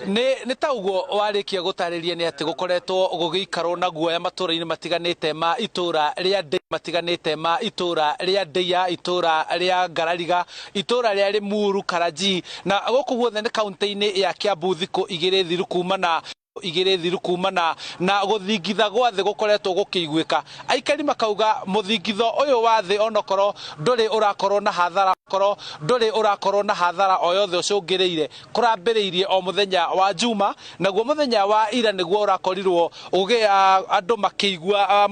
Nĩ ta ũguo warĩkia gũtarĩria nĩ atĩ gũkoretwo gũgĩikarwo na guoya matũra-inĩ matiganĩte ma itũra rĩa Ndeiya, matiganĩte ma itũra rĩa Ndeiya, itũra rĩa Ngarariga, itũra rĩa Limuru, Karanjii, na gũkũ guothe nĩ kaunti-inĩ ya Kiambu thikũ igĩrĩ thiru kumana igĩrĩ thiru kumana na gũthingitha gwa thĩ gũkoretwo gũkĩiguĩka. Aikari makauga mũthingitho ũyũ wa thĩ onokorwo ndũrĩ ũrakorwo na hathara, korwo ndũrĩ ũrakorwo na hathara o yothe ũcũngĩrĩire, kũrambĩrĩirie o mũthenya wa Juma, naguo mũthenya wa ira nĩguo ũrakorirwo andũ makĩigua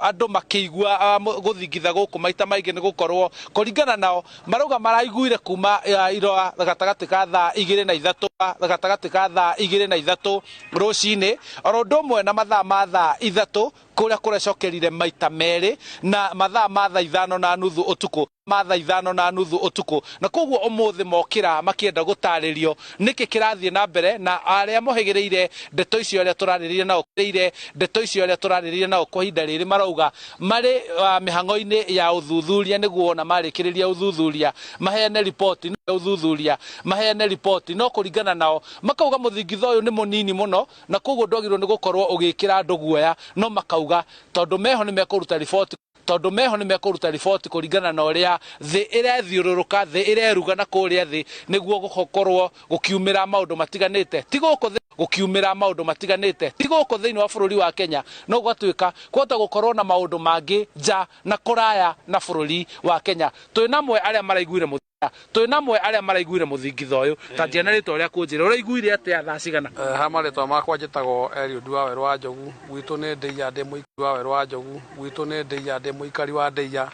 andũ makĩigua gũthingitha gũkũ maita maingĩ, nĩ gũkorwo kũringana nao marauga maraiguire kuma iroa gatagatĩ ka thaa igĩrĩ na ithatũ, gatagatĩ ka thaa igĩrĩ na ithatũ rũcinĩ, oro ũndũ ũmwe na mathaa ma thaa ithatũ kũrĩa kũrecokerire maita merĩ, na mathaa ma thaa ithano na nuthu ũtukũ, ma thaa ithano na nuthu ũtukũ. Na koguo ũmũthĩ mokĩra makĩenda gũtarĩrio nĩkĩ kĩrathiĩ na mbere, na arĩa mohĩgĩrĩire ndeto icio arĩa tũrarĩrĩria nao, rĩire ndeto icio arĩa tũrarĩrĩria nao kwa ihinda rĩrĩ marauga marĩ mĩhang'o-inĩ ya ũthuthuria, nĩguo wona marĩkĩrĩria ũthuthuria maheane riboti, ũthuthuria maheane riboti. No kũringana nao makauga mũthingitho ũyũ nĩ mũnini mũno, na koguo ndwagĩrĩirwo nĩ gũkorwo ũgĩkĩra andũ guoya, no makauga tondũ meho nĩ mekũruta riboti, tondũ meho nĩ mekũruta riboti kũringana na ũrĩa thĩ ĩrethiũrũrũka, thĩ ĩreruga na kũrĩa thĩ, nĩguo gũkorwo gũkiumĩra maũndũ matiganĩte, ti gũkũ gũkiumĩra maũndũ matiganĩte, ti gũkũ thĩinĩ wa bũrũri wa Kenya, no gwatuĩka kũhota gũkorwo na maũndũ mangĩ nja na kũraya na bũrũri wa Kenya. Twĩna amwe arĩa maraiguire, twĩna amwe arĩa maraiguire mũthingitho ũyũ. Ta njĩra rĩtwa rĩa kũnjĩra ũraiguire atĩa, thaa cigana? Ha marĩtwa makwa njĩtagwo Eliud wa Werũ wa Njogu, gwitũ nĩ Ndeiya, ndĩ mũikari wa Werũ wa Njogu, gwitũ nĩ Ndeiya, ndĩ mũikari wa Ndeiya.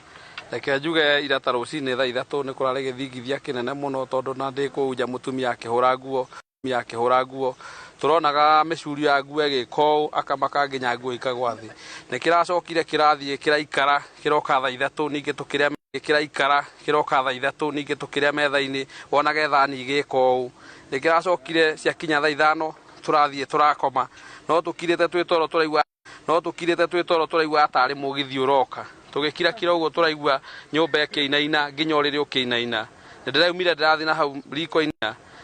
Reke njuge ira ta rũcinĩ thaa 3 nĩ kũrarĩ gĩthingithia kĩnene mũno, tondũ na ndĩ kũu nja mũtumia akĩhũra nguo, mũtumia akĩhũra nguo tũronaga mĩcurio ya nguo ĩgĩka ũũ, akamaka nginya nguo ikagwa thĩ. Nĩ kĩracokire kĩrathiĩ kĩraikara, kĩroka thaa 3 ningĩ tũkĩrĩa, kĩraikara kĩroka thaa 3 ningĩ tũkĩrĩa metha-inĩ, wonage thani igĩka ũũ. Nĩ kĩracokire ciakinya thaa 5 tũrathiĩ tũrakoma, no tũkirĩte twĩ toro tũraigua, no tũkirĩte twĩ toro tũraigua tarĩ mũgithi ũroka. Tũgĩkira kira ũguo tũraigua nyũmba ĩkĩinaina nginya ũrĩrĩ ũkĩinaina. Nĩ ndĩraumire ndĩrathiĩ na hau riko-inĩ,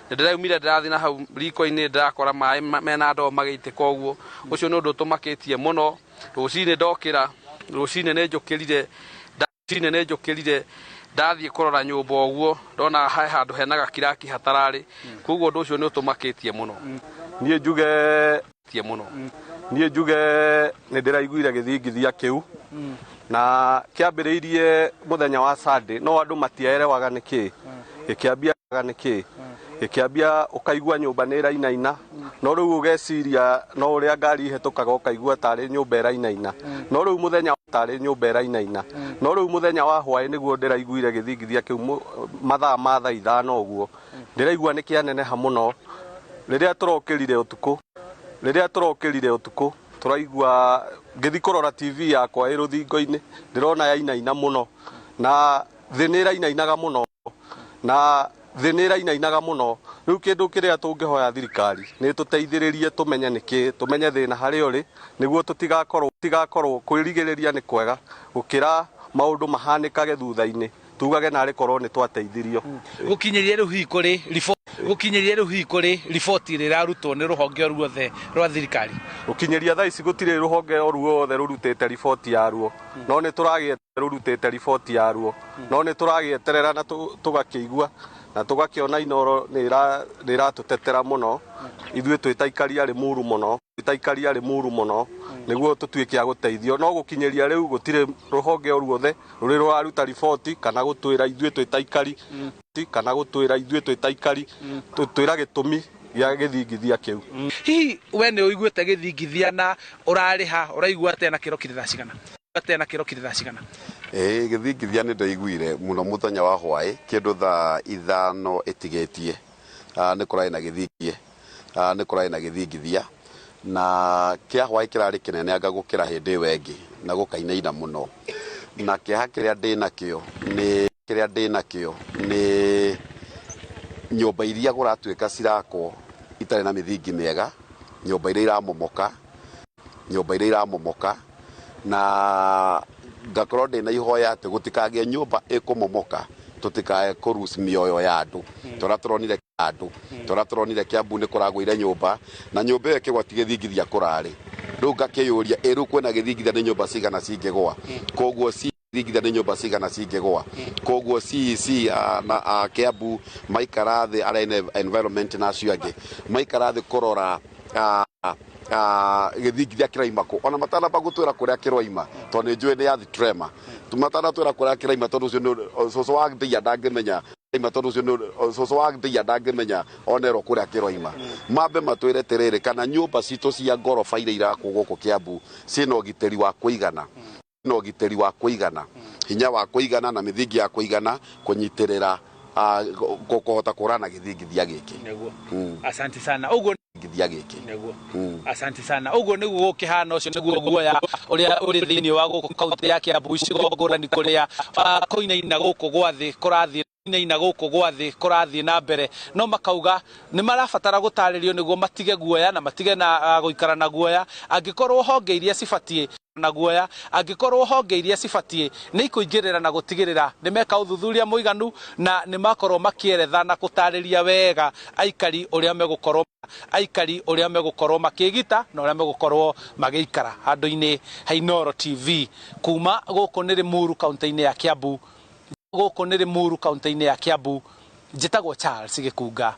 nĩ ndĩraumire ndĩrathiĩ na hau riko-inĩ ndĩrakora maĩ mena ndoo magĩitĩka ũguo. Ũcio nĩ ũndũ ũtũmakĩtie mũno. Rũcinĩ ndokĩra, rũcinĩ nĩ njũkĩrire, rũcinĩ nĩ njũkĩrire ndathiĩ kũrora nyũmba ũguo ndona he handũ hena gakiraki hatararĩ, koguo ũndũ ũcio nĩ ũtũmakĩtie mũno. Niĩ njuge tie mũno. Niĩ njuge nĩ ndĩraiguire gĩthingithia kĩu na kĩambĩrĩirie mũthenya wa Sunday, no andũ matiaerewaga nĩkĩ gĩkĩambia, nĩkĩ gĩkĩambia. Ũkaigua nyũmba nĩ ĩrainaina, no rĩu ũgeciria no ũrĩa ngari ihĩtũkaga, ũkaigua tarĩ nyũmba ĩrainaina, no rĩu mũthenya tarĩ nyũmba ĩrainaina, no rĩu mũthenya wa hwaĩ nĩguo ndĩraiguire gĩthingithia kĩu mathaa ma thaa 5 ũguo. Ndĩraigua nĩ kĩaneneha mũno. Rĩrĩa tũrokĩrire ũtukũ, rĩrĩa tũrokĩrire ũtukũ tũraigua, ngĩthi kũrora TV yakwa ĩ rũthingo-inĩ, ndĩrona yainaina mũno na thĩ nĩ ĩrainainaga mũno, na thĩ nĩ ĩrainainaga mũno. Rĩu kĩndũ kĩrĩa tũngĩhoya thirikari nĩ tũteithĩrĩrie tũmenye nĩkĩ, tũmenye thĩna harĩa ũrĩ, nĩguo tũtigakorwo, tigakorwo kwĩrigĩrĩria nĩ kwega gũkĩra maũndũ mahanĩkage thutha-inĩ tugage narĩ korwo nĩ twateithirio. Gũkinyĩria rĩu hihi kũrĩ riboti, gũkinyĩria rĩu hihi kũrĩ riboti ĩrĩa ĩrarutwo nĩ rũhonge o ruothe rwa thirikari? Gũkinyĩria thaa ici gũtirĩ rũhonge o ruothe rũrutĩte riboti yaruo, no nĩ tũragĩe rũrutĩte riboti yaruo, no nĩ tũragĩeterera na tũgakĩigua na tũgakĩona Inoro nĩ ĩratũtetera mũno ithuĩ twĩ ta aikari a Limuru mũno, twĩ ta aikari a Limuru mũno, nĩguo tũtuĩke a gũteithio. No gũkinyĩria rĩu gũtirĩ rũhonge o ruothe rũrĩ rũraruta riboti kana gũtwĩra ithuĩ twĩ ta aikari, kana gũtwĩra ithuĩ twĩ ta aikari, tũtwĩra gĩtũmi gĩa gĩthingithia kĩu. Hihi we nĩ ũiguĩte gĩthingithia na ũrarĩha, ũraigua atĩa na kĩrokire thaa cigana, atĩa na kĩrokire thaa cigana? Ĩĩ, gĩthingithia nĩ ndaiguire mũno mũthenya wa hwaĩ kĩndũ thaa 5 ĩtigĩtie, nĩ kũrarĩ na gĩthingie, nĩ kũrarĩ na gĩthingithia na kĩa hwaĩ kĩrarĩ kĩnene anga gũkĩra hĩndĩ ĩyo ĩngĩ, na gũkainaina mũno. Na kĩeha kĩrĩa ndĩnakĩo nĩ kĩrĩa ndĩnakĩo nĩ nyũmba iria kũratuĩka cirakwo itarĩ na mĩthingi mĩega, nyũmba iria iramomoka, nyũmba iria iramomoka, na ngakorwo ndĩna ihoya atĩ gũtikagĩe nyũmba ĩkũmomoka, tũtikae kũ lose mĩoyo ya andũ torĩa tũronire. Andũ tũrĩa tũronire Kiambu nĩ kũragũire nyũmba, na nyũmba ĩyo ĩkĩgwa ti gĩthingithia kũrarĩ. Rĩu ngakĩyũria, ĩ rĩu kwĩna gĩthingithia, nĩ nyũmba cigana cingĩgwa? Koguo gĩthingithia, nĩ nyũmba cigana cingĩgwa? Koguo CEC na Kiambu maikara thĩ, arĩa ene environment na acio angĩ maikara thĩ kũrora gĩthingithia kĩraima kũ, ona matanamba gũtwĩra kũrĩa kĩroima, tondũ nĩ njũĩ nĩ earth tremor, matanatwĩra kũrĩa kĩraima, tondũ ũcio nĩ cũcũ wa ndeia ndangĩmenya ima, tondũ ũcio nĩ cũcũ wa ndeia ndangĩmenya onerwo kũrĩa kĩroima. Mambe matwĩre tĩrĩrĩ, kana nyũmba citũ cia ngoroba iria irakwo gũkũ Kiambu ciĩna ũgitĩri wa kũigana, na ũgitĩri wa kũigana, hinya wa kũigana na mĩthingi ya kũigana kũnyitĩrĩra kũhota kũhũrana na gĩthingithia gĩkĩ. Nĩguo. Asante sana. Ũguo gĩthingithia gĩkĩ. Nĩguo. Asante sana. Ũguo nĩguo gũkĩhana. Ũcio nĩguo guoya ũrĩa ũrĩ thĩinĩ wa gũkũ kaunti ya Kiambu, icigo ngũrani kũrĩa kũinaina gũkũ gwa thĩ kũrathiĩ, inaina gũkũ gwa thĩ kũrathiĩ na mbere, no makauga nĩ marabatara gũtarĩrio nĩguo matige guoya na matige na gũikara na guoya. Angĩkorwo honge iria cibatiĩ na guoya, angĩkorwo honge iria cibatiĩ nĩ ikũingĩrĩra na gũtigĩrĩra nĩ meka ũthuthuria mũiganu na nĩ makorwo makĩeretha na gũtarĩria wega aikari ũrĩa megũkorwo, aikari ũrĩa megũkorwo makĩgita na ũrĩa megũkorwo magĩikara. Handũ-inĩ ha Inooro TV, kuma gũkũ nĩ Limuru, kaunti-inĩ ya Kiambu, gũkũ nĩ Limuru, kaunti-inĩ ya Kiambu, njĩtagwo Charles Gĩkunga.